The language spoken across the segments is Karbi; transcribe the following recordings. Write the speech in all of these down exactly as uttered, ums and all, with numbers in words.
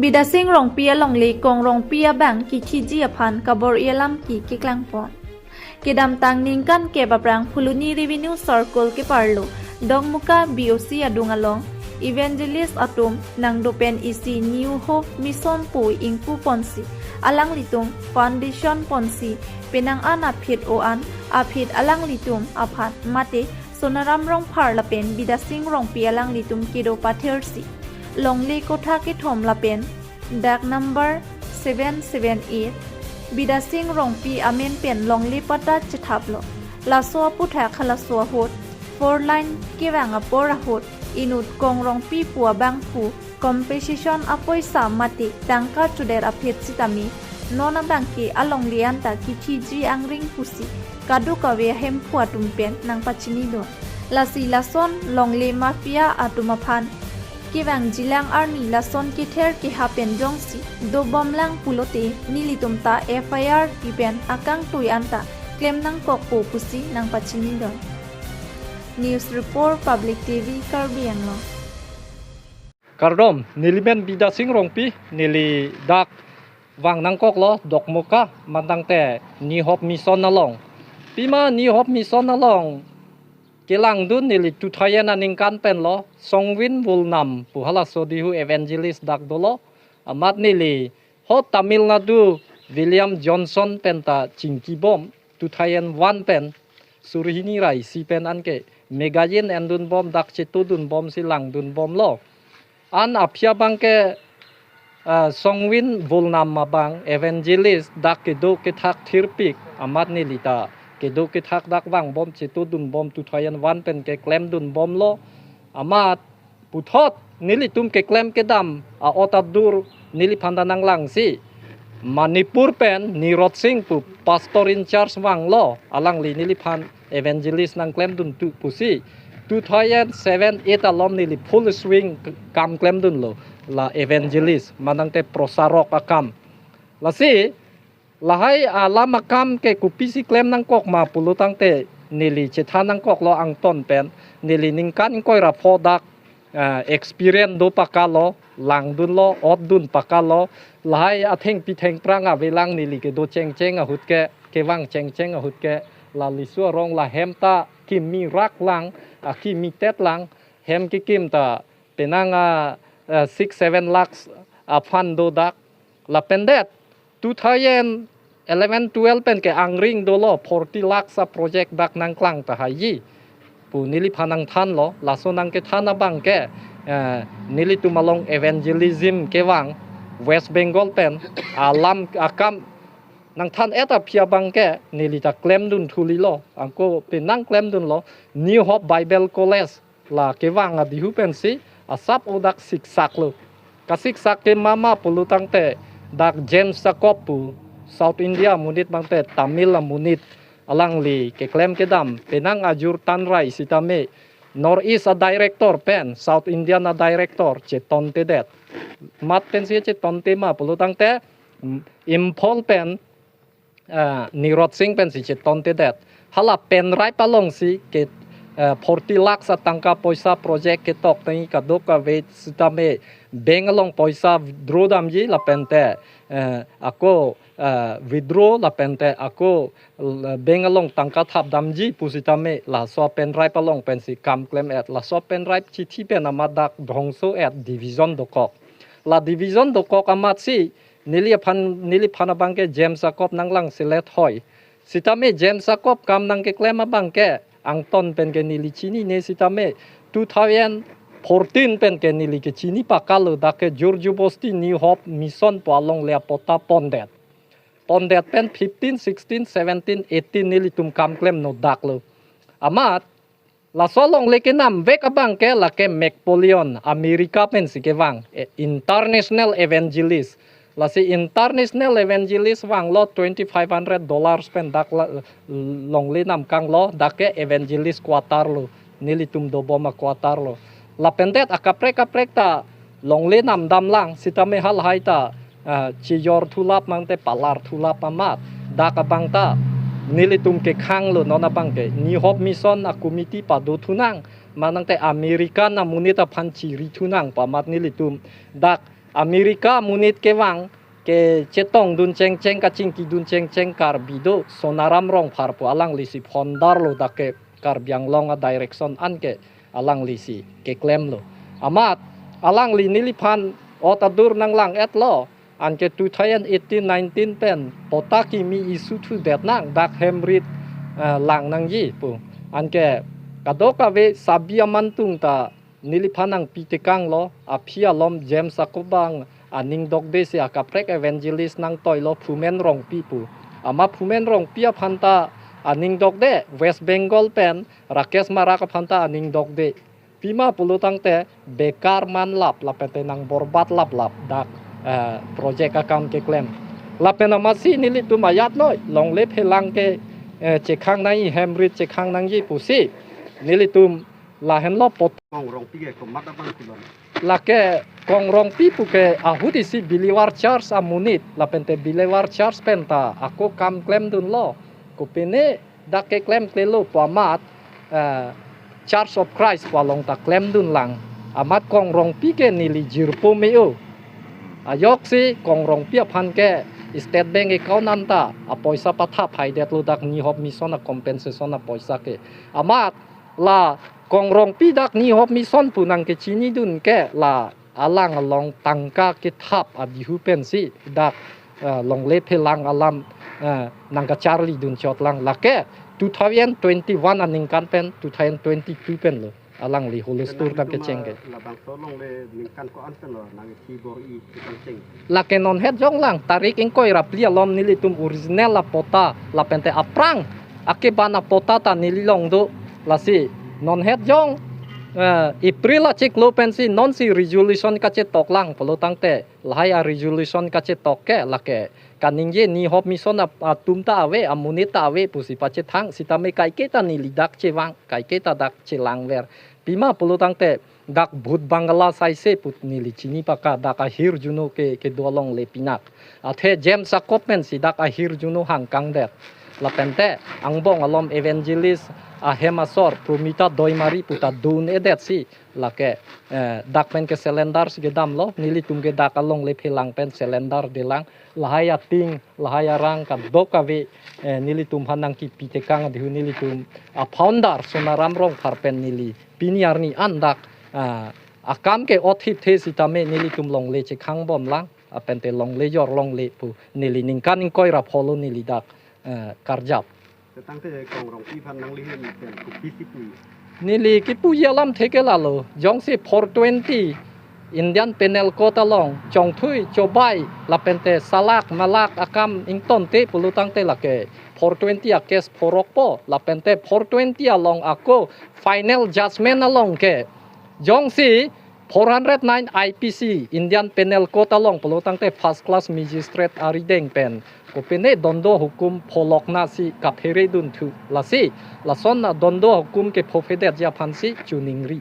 Bidasing Rongpi alongle Kong Rongpi abang kithiji aphan kabor-i alam ke keklangpon. Kedamtang ningkan kep aphrang Phuloni Revenue Circle keparlo Dokmoka B O C adung along evangelist atum nangdo pen isi New Hope Mission pu ingpu ponsi alanglitum foundation ponsi penang an aphi o-an aphi alanglitum aphan mate Sonaram Rongphar lapen Bidasing Rongpi alanglitum kedo pathersi longle kotha kethom lapen dak number seven seven eight Bidasing Rongpi amen pen longle patta chethaplo. Laso aputhak halaso ahut four lane kevang apor ahut inut Kong Rongpi pu abangphu compensation apoisa mate tangka chodet aphi sitame non abangke alongle anta kithiji angring pusi kadokave ahemphu atum pen nangpachinidun. Lasi lason longle mafia atum aphan kevangjilang arni lason kether keha pen jongsi dobomlang pulote nelitum ta F I R pi pen akangtui anta klem nangkokpo pusi nangpachinidun. News Report, Public T V, Karbi Anglong. Kardom, neli men Bidasing Rongpi, neli dak vang nangkoklo Dokmoka, mantangte New Hope Mission along. Pima New Hope Mission along kelangdun neli two thousand aningkan penlo, Songwin Vulnam pu halaso dihu evangelist dak dolo. Amat neli ho Tamil Nadu William Johnson pen ta chingkibom, two thousand one pen, suri hini ra isi pen anke magazine endunbom, dak chetodunbomsi langdunbomlo. An aphi abangke, ah, Songwin Vulnam abang evangelist dak kedo kethak thirpik amat neli ta kedo kethak dak vangbom chetodunbom two thousand one pen keklemdunbomlo. Amat puthot nelitum keklem kedam a-ot adur neliphan ta nanglangsi Manipur pen Nirot Singh pu pastor in charge vanglo, alangli neliphan evangelist nangklemdun tu pusi two thousand seven eight alom neli full swing kam klemdunlo, la evangelist mantangte prosarok akam. Lasi lahai alam akam ke kopisi klem nangkok ma pulotangte neli chethan nangkoklo angton pen, neli ningkan ingkoi ra pho dak, ah, experience do pakalo, langdunlo, otdun pakalo, lahai athengpi thengphrang avelang neli kedo chengcheng ahut ke, kevang chengcheng ahut ke, la lisu arong la hem ta kimi raklang, akimi tetlang, hem kekim ta penang a, ah, six seven lakhs a fund do dak, lapendet two thousand eleven twelve pen ke angring dolo forty lakhs a project dak nangklang tahai ji pu neliphan nangthanlo. Laso nangkethan abangke, eh, nelitum along evangelism kevang West Bengal pen alam akam nangthan-et aphi abangke neli ta klemdun thulilo, anke penang klemdunlo New Hope Bible College la kevang adihu pensi asap o dak siksaklo. Kasiksak ke mama pulotangte dak James Jacob pu South India amonit bangte Tamil amonit, alangli keklem kedam penang ajur tanrai sitame North East a director pen South Indian a director chetontedet. Mat pensi chetonte ma pulotangte, mm, Imphal pen ah, Nirot Singh pensi chetontedet. Hala pen rai palongsi ke, ah, forty lakhs a tangka poisa project ketok tangji kadokave sitame bank along poisa withdraw damji lapente, eh, ako, ah, withdraw lapente ako, l-, bank along tangka thap damji pusitame laso pen rai palong pensi kam klem-et. Laso pen rai chithi pen amat dak dhongso-et division dokok. La division dokok amatsi neli aphan, neliphan abangke James Jacob nanglangselet hoi. Sitame James Jacob kam nangkeklem abangke angton penke neli chinine sitame two thousand fourteen penke neli kechini pakalo, dak ke jor jubosti New Hope Mission pu alongle apatta pondet. Pondet pen fifteen, sixteen, seventeen, eighteen nelitum kam klemno daklo. Amat laso alongle kenamvek abangke lake McPolion, America pensi kevang, eh, international evangelist. Lasi international evangelist vanglo twenty five hundred dollars pen dak la, longle namkanglo, dak ke evangelist quarter lo, nelitum dobom a quarter lo. Lapendet akaprek kaprek ta longle namdamlang sitame halahai ta, ah, chijor thulap mangte palar thulap amat. Dak abang ta nelitum kekhanglo, non abangke New Hope Mission a committee pado thunang, manangte American amonit aphan chiri thunang pu amat nelitum dak America amonit kevang kechetongdun chengcheng, kachingkidun chengcheng Karbi do, Sonaram Rongphar pu, alanglisi founder lo, dak ke Karbi Anglong a-direction anke alanglisi keklemlo. Amat alangli neliphan ot adur nanglang-etlo, anke two thousand eighteen nineteen pen patta kimi issue thudet nang, dak hem rit, eh, lang nangji pu. Anke kadokave sabi amantung ta neliphan nangpitekanglo, aphi alom James Jacob abang aning dokde si akaprek evangelist nangtoilo, Phumen Rongpi pu. Amat Phumen Rongpi aphan ta aning dokde, West Bengal pen Rakesh Marak aphan ta aning dokde. Pima pulo tangte bekar manlap, lapente nangborbat laplap dak, eh, project akam keklem. Lapen amatsi nelitum ajat noi longle phelang ke, eh, chekhang nangji, hem rit chekhang nangji pusi nelitum lahenlo pot. Kong Rongpi ke komat abang kulon? Lake Kong Rongpi pu ke ahut isi Believer Church amonit, lapente Believer Church pen ta ako kam klemdunlo. Kopine dak keklemklelo pu amat, eh, Church of Christ pu along ta klemdun lang. Amat Kong Rongpi ke neli jirpo me-o. Ajoksi Kong Rongpi aphan ke State Bank account anta apoisa pathaphai detlo, dak New Hope Mission a-compensation apoisa ke. Amat la Kong Rongpi dak New Hope Mission pu nangkechinidun ke la alang along tangka kethap adihu pensi dak, eh, longle phelang alam, eh, nangkacharlidun chot lang. Lake two thousand twenty-one aningkan pen two thousand twenty-two pen lo alangli hulustur. Pen nangtum kecheng ke. Labangso longle ningkan ko-an pen lo nangkibor-i kepangcheng? Lake non het jong lang, tarik ingkoi ra phli alom nelitum original apatta lapente aphrang akeban apatta ta neli long do. Lasi non het jong, eh, April achiklo pensi nonsi resolution kachetok lang pulo tangte, lahai a-resolution kachetok ke lake kaningje New Hope Mission ap-, atum ta ave, amonit ta ave pusi pachethang, sitame kaike ta neli dak chevang, kaike ta dak chelangver. Pima pulo tangte dak Bhut Bangla saise pu neli chini paka, dak ahirjuno ke, kedo alongle pinak. Athe James Jacob pensi dak ahirjuno hangkangdet. Lapente angbong alom evangelist ahem asor Promita Doimari pu ta dun-edet si lake, eh, dak pen ke cylinder si kedamlo, nelitum ke dak alongle phelang pen cylinder delang, lahai ating, lahai arang kadokave, eh, nelitum aphan nangkipitekang adihu nelitum a-founder Sonaram Rongphar pen neli pini arni an dak, ah, akam ke-othip the sitame nelitum longle chekhang bom lang, lapente longle jor longle pu neli ningkan ingkoi ra pholo neli dak, eh, karjap. Tangte Kong Rongpi aphan nangli hem pen kopisi pu? Neli kipuji alamthe ke lalo, jongsi four twenty Indian Penal Code along chongthui chobai lapente salak malak akam ingtonte pulo tangte lake four twenty a-case phorokpo, lapente four twenty along ako final judgment along ke jongsi four hundred nine I P C, Indian Penal Code along pulo tangte first class magistrate arideng pen kopine dondo hukum pholokna si kaphere dunthu, lasi lason a-dondo hukum kephophedetji aphansi choningri.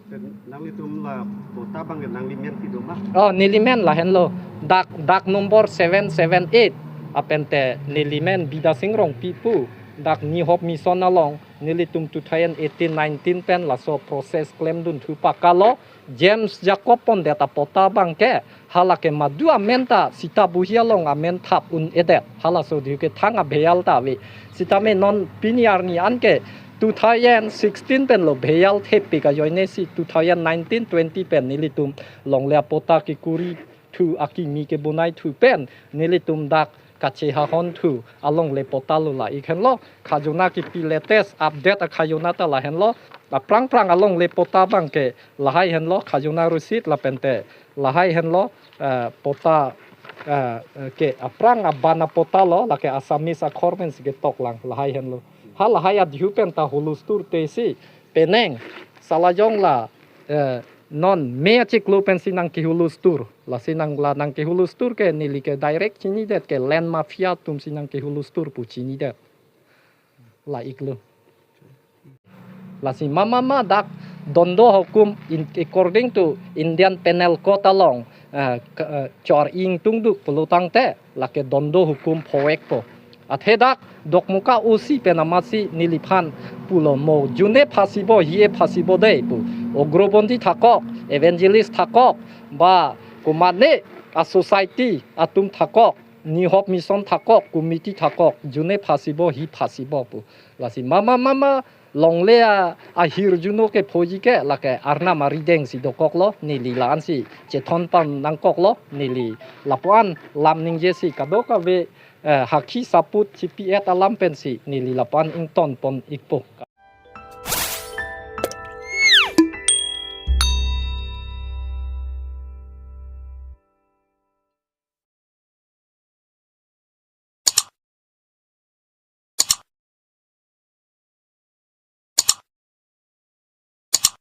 Pen nanglitum la patta abang ke nangli men pidoma? Oh, neli men lahenlo. Dak, dak number seven seven eight. Lapente neli men Bidya Sing Rongpi pu. Dak New Hope Mission along nelitum two thousand eighteen nineteen pen laso process klemdunthu pakalo, James Jacob pondet apatta abang ke, halake madu amen ta sita buhi along amen thap un-edet, halaso dihu ke thang abheyal ta ave. Sitame non pini arni an ke two thousand sixteen pen lo bheyal thepik ajoine si two thousand nineteen twenty pen nelitum longle apatta kekuri thu, akimi kebonaithu pen nelitum dak kachehahon thu alongle patta lo, la-ik henlo. Khajona kipi latest update akhajona ta lahenlo. Aphrang phrang alongle patta abang ke lahai henlo, khajona receipt lapente lahai henlo, eh, patta, eh, eh, ke aphrang aban apatta lo, lake Assamese akhor pensi ketok lang, lahai henlo. Ha lahai adihu pen ta hulustur te si penang, salajong la, eh, non May achiklo pensi nangkehulustur. Lasi nang la nangkehulustur ke neli ke direct chinidet, ke land mafia atumsi nangkehulustur pu chinidet. La-iklo. Lasi mama ma dak dondo hukum in, according to Indian Penal Code along, eh, ke, eh, chor ingtungduk pulo tangte lake dondo hukum phovekpo. Athe dak Dokmoka O C pen amatsi neliphan pulo, mo june phasibo, hie phasibo dei pu. Ugrobondi thakok, evangelist thakok, ba Komatne a society atum thakok, nihop mission thakok, committee thakok, june phasibo hi phasibo pu. Lasi mama mama longle a ahir juno kephoji ke lake arnam arideng si dokoklo, neli la-an si chethon pam nangkoklo, neli lapu-an lam ningje si kadokave eh, hakhi saput chipi-et alam pensi neli lapu-an ington pon ikpo.